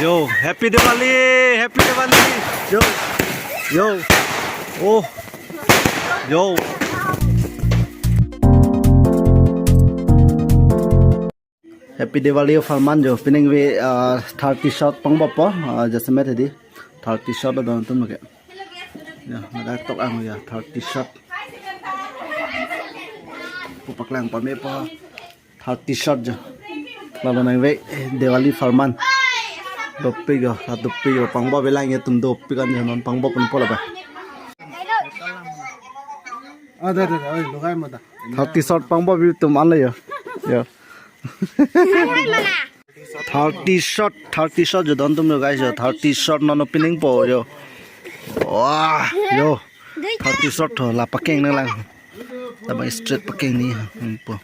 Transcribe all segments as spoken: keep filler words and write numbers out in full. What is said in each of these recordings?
Yo, happy Diwali, happy Diwali. Yo, yo, oh, yo. Happy Diwali apharman jo. Pining ve, ah, thirty shot pangbopo, ah, jasemet hedi. Thirty shot lo don atum ke. Ya, ladak tok ang ya, thirty shot. Pu paklang pamepo. Thirty shot jo. Lalu nang ve, eh, Diwali apharman. Dopik jo, ha dopik jo. Pangbo avelang atum dopik an jo, non pangbo ponpo laba. Ada, ada, ada. Oi, logai mata. Thirty shot pangbo atum an lo jo. Yo. Thirty shot, thirty shot jo don atum jo guys jo. Thirty shot non opening po jo. Wah, yo. Thirty shot ho, la pakeng nanglang. Labang straight pakeng ni, hmm, po.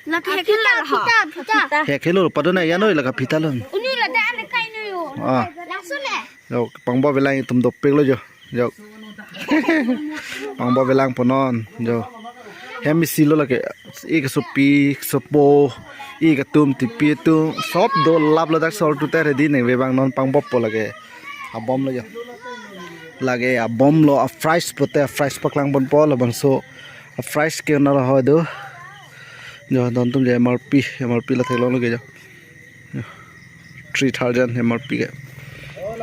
La phita, phita, phita. He khelo, padona ya noi la ka phita lo. Uni la da le kai no yo. Ah. Langsung le. Yo, pangbo avelang atum dopik lo jo. Jo. Pangbo avelang po non. Jo. Hem isi lo lake. Ik sopi, sopo. Ik atum tipi atum. Sob dolap ladak sol tuter hedi neng ve abang non pangbopo lake. Abom lo jo. Lake abom lo a price pote a price paklang ponpo labangso. A price ke na ho do. Jo, don atum je M R P, M R P la theklong lo ke jo. Three thousand M R P ke.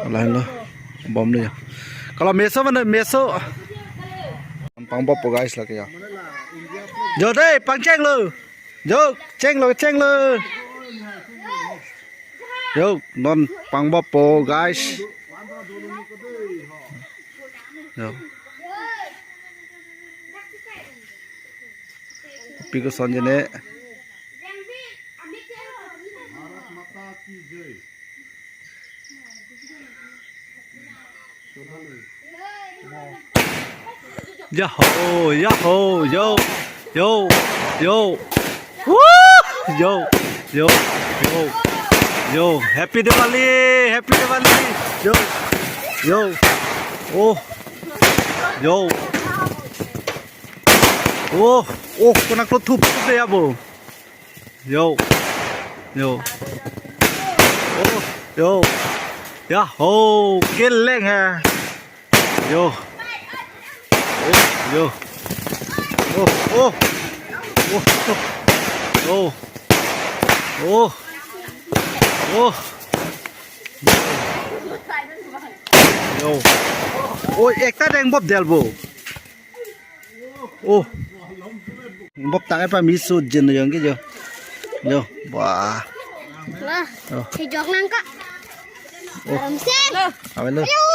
Lahin lo. Bom le. Kalau meso mana meso. Pangbopo guys lake ya. Jo dei, pangcheng lo. Jo, cheng lo, cheng lo. Jo, non pangbopo guys. Jo. Kopi koson jene. Yaho, yaho, yo, yo, yo. Woo! Yo, yo, yo, yo. Happy Diwali, happy Diwali. Yo, yo. Oh, yo. Oh, oh, kena klot thup thup dei abo. Yo. Yo. Oh, yo. Yaho, keleng he. Yo. Oh, yo. Oh, oh. Oh, oh. Oh. Oh. Oh. Yo. Oh, ekta dengbop del bo. Oh. Bop tang apa misu jin yang ke jo. Yo, wah. Wah, oh. Sejok nang kak. Oh. Ramse. Awe lo. Ayo.